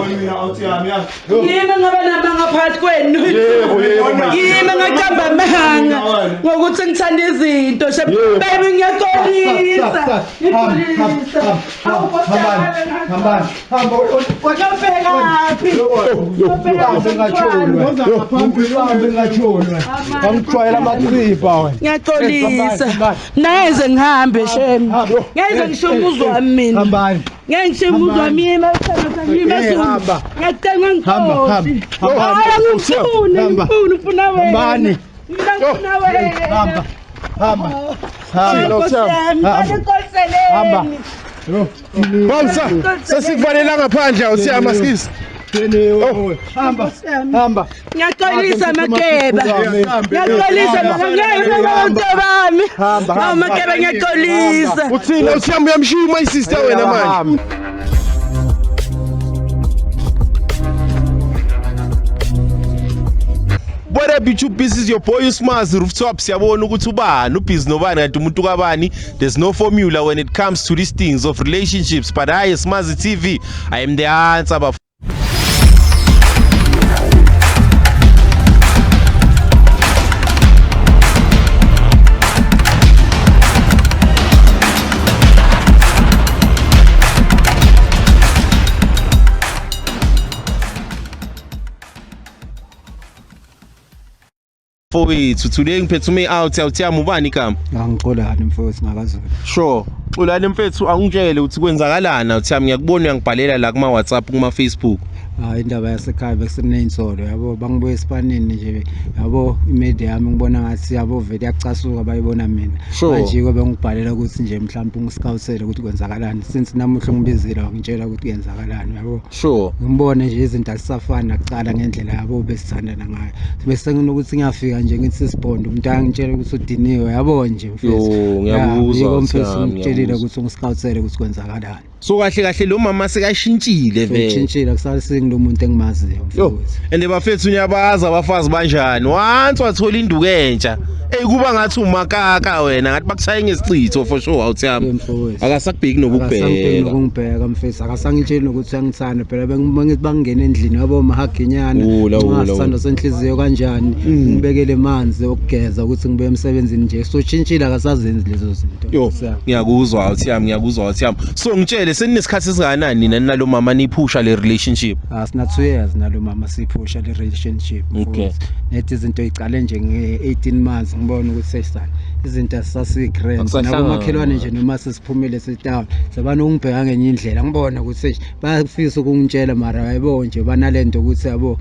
Mina awuthi yami ya. Yimi ngaba namanga phakathi kwenu. Yebo, yebo. Yimi ngaqamba amanga ngokuthi ngithanda izinto. Baby ngiyaxolisa. Ngixolisa. Hambani. Hamba. Uyobhekaphi? Uhambe ngacholi. Uhambe ngacholi. Angijwayela amachipha wena. Ngiyaxolisa. Neze ngihambe shem. Ngeze ngisho umuzi wami mina. Hambani. Ngeke ngisho umuzi wami yimi Eh, hamba. Ngiyacela Hamba, ngixoxe. hamba. Hayi angifuni, Hamba. ngifuni ufuna wena. Hambani. Mina ngifuna wena. Hamba. Hamba. Hamba. Nkosi yami, Hamba. ngixoliseleni. Hamba. Bamsa, sesikuvalela ngaphandle awuthiyami asikisi. Hamba. Hamba. Ngiyaxolisa Makeba. Ngiyaxolisa Makeba abantu bami. Hamba, Hawu hamba. Makeba ngiyaxolisa. Uthini awuthiyami uyamshiya my sister wena manje. Hamba. What up YouTube, this is your boy Usmazi Rooftop. Siyabona ukuthi ubani ubhizi nobani kanti umuntu kabani. There's no formula when it comes to these things of relationships, but I Smazi TV, I am the answer. Baf Mfowethu, today ngiphethe ume out awuthiyami ubani igama? Angixolani mfowethu ngakazulu. Sure. Xolani mfethu angitshele ukuthi kwenzakalani awuthiyami ngiyakubona uyangibhalela la kuma WhatsApp kuma Facebook. Hayi indaba yasekhaya bekuney'nsolo yabo bangibuye esipanini nje yabo imedia yami ngibona ngathi yabo vele iyacasuka bayibona mina. Sure. Manje-ke bengibhalela ukuthi nje mhlawumpe ungisikawusele ukuthi kwenzakalani since namuhla ungibizile wangitshela ukuthi kuyenzakalani yabo. Sure. Ngibone nje izinto azisafani nakuqala ngendlela yabo besithandana ngayo. Bese nginokuthi ngiyafika nje ngithi sisibonde umuntu angitshela ukuthi udiniwe yabo nje mfethu. Yo, ngiyakuzwa, Yiko mfethu Thami, ngikutshelile ngiyakuzwa. ukuthi ungisikawusele ukuthi kwenzakalani. So kahle kahle lo mama sekashintshile vele. Utshintshile akusasingi lo muntu engimaziyo Yo, mfowethu. and bafethu niyabazi abafazi banjani. Once wathola induku entsha, ey kuba ngathi umakaka wena, ngathi bakushaye ngesichitho for sure awuthiyami. Yebo, mfowethu. Akasakubheki Akasangibheki nokubheka. nokungibheka mfethu akasangitsheli nokuthi uyangithanda phela bengithi bangena endlini yabo mahaginyana Ula, ula, ula. sithando senhliziyo kanjani ngibekele manzi okugeza ukuthi ngibuye emsebenzini nje so tshintshile akasazenzi lezo zinto Yo, ngiyakuzwa awuthiyami, ngiyakuzwa awuthiyami. So ngitshele seninesikhathi esingakanani nina nalo mama niphusha le relationship? Sina 2 years nalo mama siphusha le relationship Okay. mfowethu. Nethi izinto iqale nje nge-18 months ngibona ukuthi sesana izinto azisasiyi-grand Akusahlangani. nabomakhelwane nje noma sesiphumile setown sebanokungibheka ngenye indlela ngibona ukuthi eish, bayafisa ukungitshela mara hayibo nje banale nto ukuthi yabo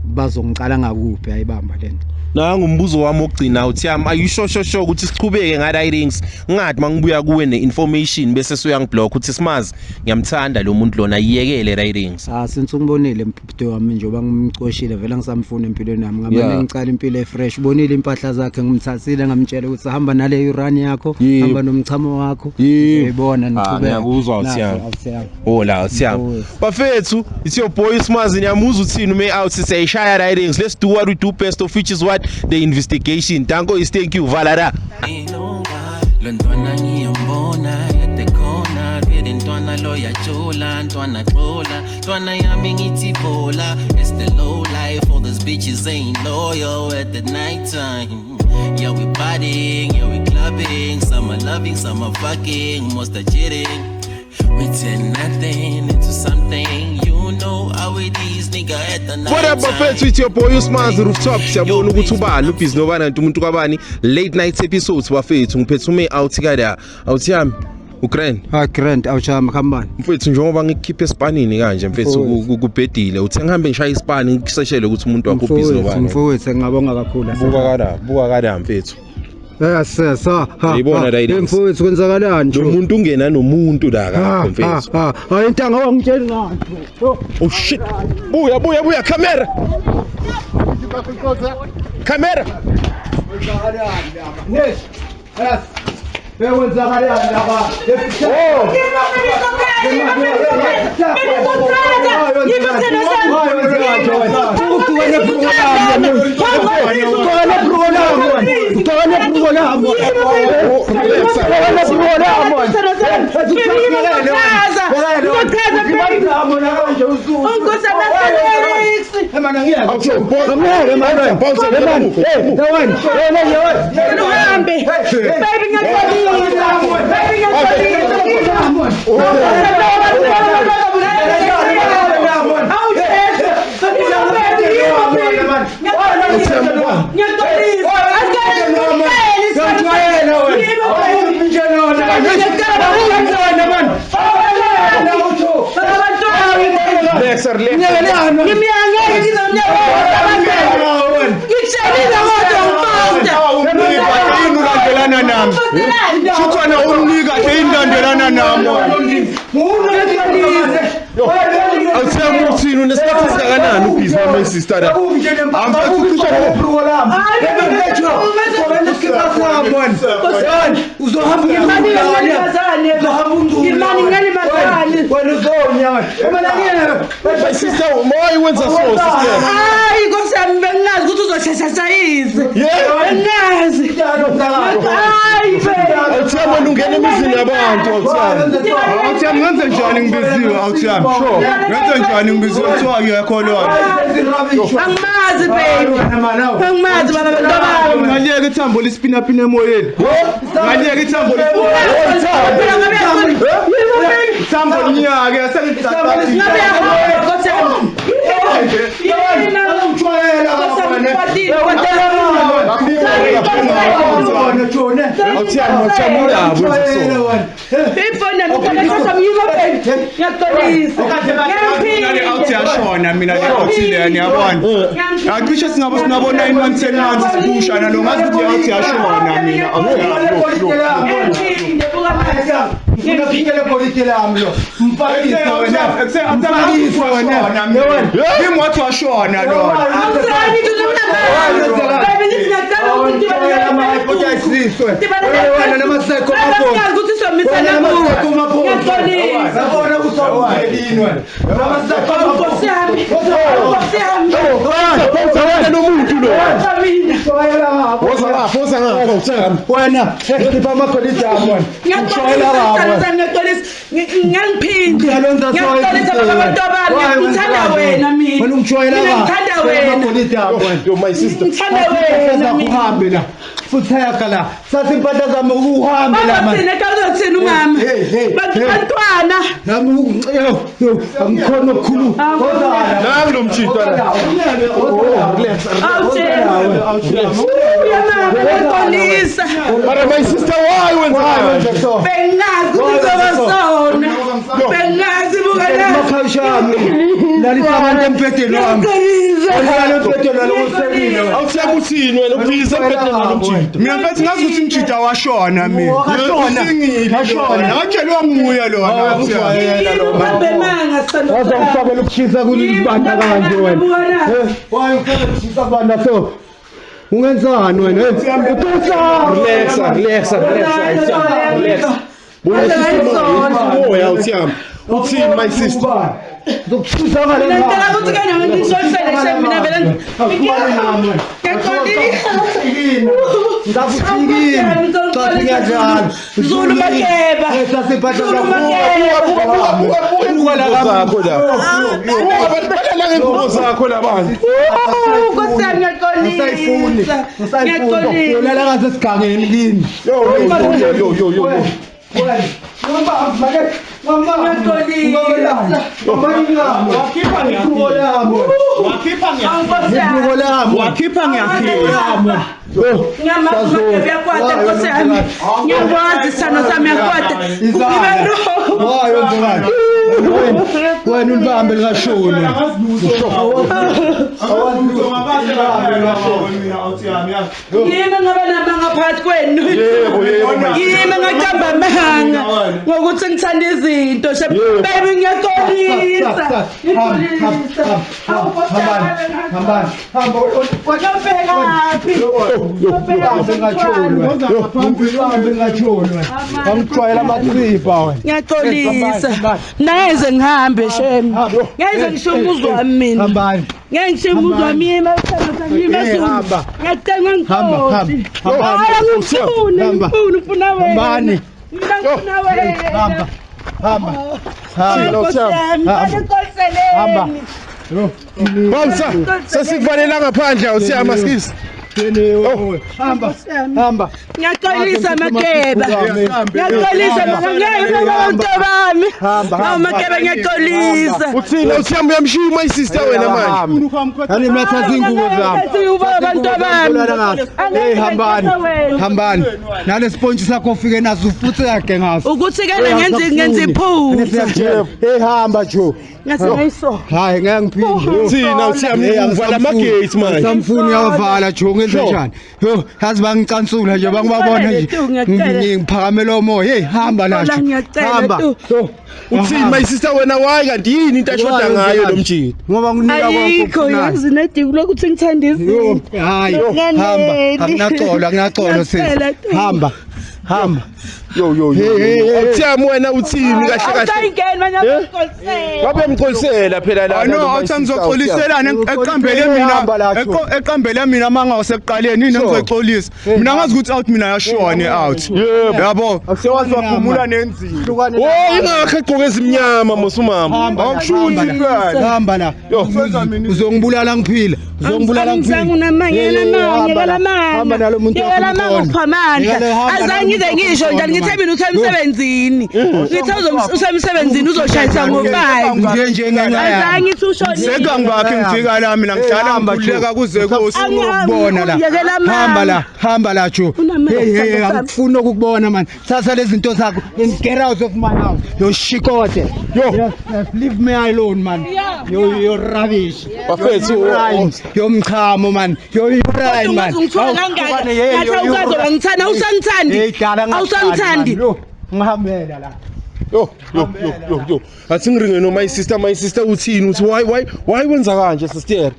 bazongicala ngakuphi ayibamba le nto. Nangu umbuzo wami wokugcina awuthiyami, are you sure sure sure ukuthi sichubeke nga writings? Ngathi mangibuya kuwe neinformation bese suyangiblock ukuthi simazi ngiyamthanda lo muntu lona iyekele writings. Ah since ungibonile mphuto wami njengoba ngimcoshile vele ngisamfuna empilweni yami ngamane Yeah. ngicala impilo efresh ubonile impahla zakhe ngimthathile ngamtshela ukuthi hamba nale urani yakho Yebo. hamba nomchamo wakho Yebo. uyibona Ah, niqhubeke. ngiyakuzwa, Awuthiyami. Naso, Awuthiyami. Hola awuthiyami. Mfowethu. Bafethu, it's your boy Smazi niyamuzwa uthini ume out siyayishaya writings. Let's do what we do best of which is what the investigation. Danko is thank you Valara. Lo ntwana ngiyambona at the corner vele ntwana lo yajola ntwana xola ntwana yami ngithi bola. It's the low life, all those bitches ain't loyal at the night time. Yeah, we partying, yeah, we clubbing, some are loving, some are fucking, most are cheating. We turn nothing into something, you know how it is, nigga, at the night What up time. bafethu, it's your boy Usmazi Rooftop. Siyabona ukuthi ubani ubhizi nobani kanti umuntu kabani. Late night episodes bafethu ngiphethe ume out kada. Awuthiyami ugrand. Ah grand awuchama khambani. Mfethu njengoba ngikukhipha esipanini kanje mfethu Mfowethu. kubhedile uthe ngihambe ngishaya isipani ngiseshele ukuthi umuntu wakho ubhizi Mfowethu nobani. mfowethu ngingabonga kakhulu. Buka kada, buka kada mfethu. Yes yes ha ha. Uyayibona ha. la Eh, ilings. Mfowethu kwenzakalani Lo muntu ungena nomuntu la Ha kakho mfethu. ha ha intanga wangitsheli ngani. Oh shit. Buya buya buya camera. Camera. Yes. Yes. Bekwenzakalani lapha? My sister, why went so sister? Hayi Nkosi yami bengazi ukuthi uzosheshashayise. Bengazi. Hayi awuthiyami wena ungena emizini yabantu awuthiyami. Awuthiyami ngenze njani ngibiziwe awuthiyami? Sure. Ngenze njani ngibiziwe kuthiwa ngiyakho lona. Angimazi baby. Angimazi baba bantwana. Ngaliyeke ithambo lispina pina emoyeni. Ngaliyeke ithambo ithambo linyake sengidaqile. Cishe singabe sinabo 9 months 10 months sibushana lo ngazi ukuthi awuthi yashona mina. My sister. But my sister, why went mina mfethu ngazi ukuthi umjida washona mina. Washona. Watshelwa nguye lona. Wazongifakela ukushisa kulibanda kanje wena. Why ufaka ukushisa kubanda so? Ungenzani wena? Relax, relax, relax. Bona sister, uthini my sister? Zulu Makeba. Wena ulibambe likashoni. Yimi ngaba namanga phakathi kwenu. Yimi ngaqamba amanga ngokuthi ngithanda izinto. Baby ngiyaxolisa. Ngixolisa. Hambani, hambani, hamba. Uyobhekaphi? Uhambe ngatshoni wena. Uhambe ngatshoni wena. Angijwayela amachipha wena. Ngiyaxolisa. Nangeze ngihambe shem. Ngeze ngisho umuzi wami mina. Hambani. Ngeke ngisho umuzi wami yima Hey, hamba. Ngiyacela Hamba, ngixoxe. hamba, hamba. Hayi angifuni, Hamba. ngifuni ufuna wena. Hambani. Mina ngifuna wena. Hamba. Hamba. Hamba. Nkosi yami, Hamba. ngixoliseleni. Hamba. Bawusa, sesikuvalela ngaphandle awusiyama skills. Hamba. Hamba. Ngiyaxolisa Makeba. Ngiyaxolisa Makeba abantu bami. Hamba, Hawu hamba. Makeba ngiyaxolisa. Uthini awusiyama uyamshiya my sister wena manje. Yani mina thatha ingubo zami. Uba abantu bami. Hey hambani. Hambani. Nale sponge sakho ufike naso futhi yakhe ngaso. Ukuthi ke ngenza iphutha. Hey hamba Joe. Ngathi ngayiso. Hayi ngeke ngiphinde. Uthini awusiyama uvala ama gates manje. Samfuni uyawavala Joe ngenze njani? Yo, yazi bangicansula nje bangibabona nje. Ngiphakamela umoya. Hey hamba la Joe. Hamba. Uthini my sister wena why kanti yini into ashoda ngayo lo mjini? Ngoba nginika konke. Ayikho yazi nediku lokuthi ngithanda izinto. Hayi hamba. Akunaxolo, akunaxolo sisi. Hamba. Hamba. Yo yo yo. Awusiyama wena uthini kahle kahle? Awusayingeni manje ngixolisela. Babe mxolisela phela la. No, awuthi ngizoxoliselana eqambele mina eqambele mina manga wasekuqaleni yini ngizoxolisa. Mina ngazi ukuthi out mina yashone out. Yabo. Akusewazi waphumula nenzini. Oh ingakho egqoke ezimnyama mosumama. Awukushuthi mntwana. Hamba la. Uzongibulala ngiphila. Uzongibulala ngiphila. Unamanga Hamba nalo muntu Yekela manga uphamandla. Azange ngize ngisho njalo ngithe mina usemsebenzini. Ngithe usemsebenzini uzoshayisa ngo5. Nje nje ngenxa yami. Azange ngithi ushonile. Sekangibakhe ngifika la mina ngihlala ngikhuleka kuze ukubona la. Yekela mama. Hamba la, hamba la Joe. Unamanga, Hey hey, sithando sami. angifuni ukukubona man. Thatha lezi zinto zakho and get out of my house. Yo shikote. Yo. Yes, yes, leave me alone man. Yeah, Yo rubbish. Bafethu, Yo rhyme. Yo mchamo man. Yo rhyme man. Ungithola kangaka. Ngathi awukaze wangithanda, awusangithandi. Hey dala Awusangithandi. Ngihambela la. Yo yo yo yo yo. Athi ngiringe no my sister, my sister uthini uthi why wenza kanje sister?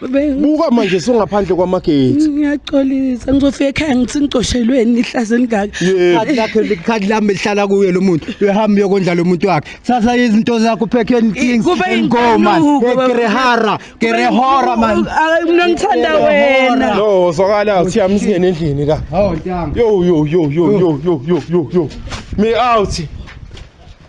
Buka manje songaphandle kwamagate. Ngiyaxolisa ngizofika ekhaya ngithi ngicoshelweni ihlazo elingaka. Yebo. Ikhadi lakhe ikhadi lami lihlala kuye lo muntu. Uyahamba uyokondla lo muntu wakhe. Thatha izinto zakho pack and things Kube and go man. inkanuko, Hey, Kerehara, kerehora man. Mina ngithanda wena. No, zwakala awusiyama singene endlini la. Hawu ntanga. Yo yo yo yo yo yo yo yo yo. Me out.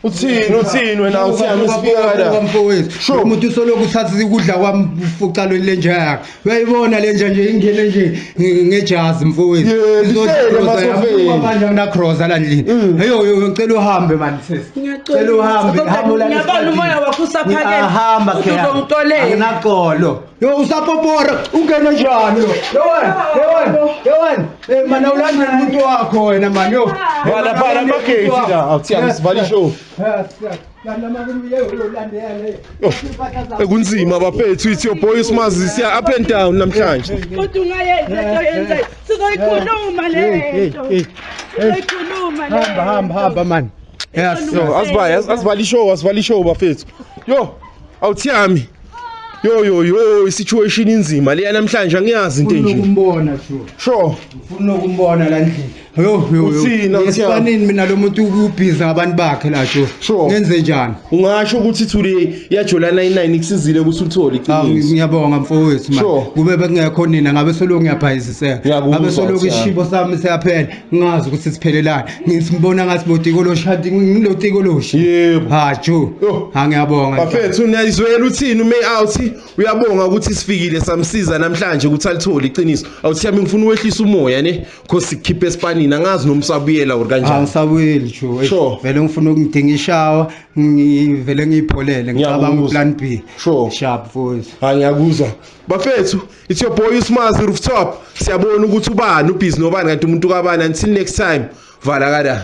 Uthini wena awusiyama sifika la. Mfowethu. Lo muntu usolokhu uthatha ukudla kwami ufuca lo lenja yakhe. Uyayibona lenja nje ingene nje ngejazi mfowethu. Yebo, ihlele emasofeni. Manje ngina-cross la ndlini. Heyo yo ngicela uhambe man sisi. Cela uhambe, hamba ulale. Ngiyabona umoya wakho usaphakeme. Ahamba Uthi uzongixolela. Anginaxolo. Yo usapopora ungene njani lo? Yo wena, yo wena, yo wena. Eh mana ulandela umuntu wakho wena man yo. Vala vala amagate la. Awusiyama sivale ishow. Ekunzima bafethu it's your boy Smazi siya up and down namhlanje. Kodwa ungayenza into oyenzayo. Sizoyikhuluma le nto. Sizoyikhuluma le. Hamba hamba hamba man. Yes. Yo asibaya asivale ishow asivale ishow bafethu. Yo awuthiyami. Yo yo yo situation inzima leya namhlanje angiyazi into Ngifuna enje. ukumbona sure. Sure. Ngifuna ukumbona la ndlini. Yo yo yo. Uthini, awuthiyami? Esifanini mina lo muntu ubhiza ngabantu bakhe la sure. Sure. Ngenze njani? Ungasho ukuthi today iyajola 99 ikusizile ukuthi uthole Awu iqiniso. ngiyabonga mfowethu man. Sure. Kube bekungekho nina ngabe soloko ngiyabhayiziseka. Ngiyakuzwa, Ngabe soloko Thiyami. ishibo sami siyaphela. Ngingazi ukuthi siphelelani. Ngisimbona ngathi botikoloshi kanti ngilotikoloshi. Yebo. Ha Joe. Yo. Ha ngiyabonga. Bafethu niyayizwela uthini uMay out uyabonga ukuthi sifikile samsiza namhlanje ukuthi alithole iqiniso. Awuthiyami ngifuna uwehlisa umoya ne because sikukhiphe esipanini angazi noma usabuyela or kanjani. Angisabuyeli Joe. Sure. Vele ngifuna ukungidinga ishawa, ngivele ngiyipholele ngicabanga Ngiyakuzwa. uplan B. Sure. Sharp mfowethu. Hayi ngiyakuzwa. Bafethu it's your boy Usmazi Rooftop. Siyabona ukuthi ubani ubhizi nobani kanti umuntu kabani until next time. Vala kada.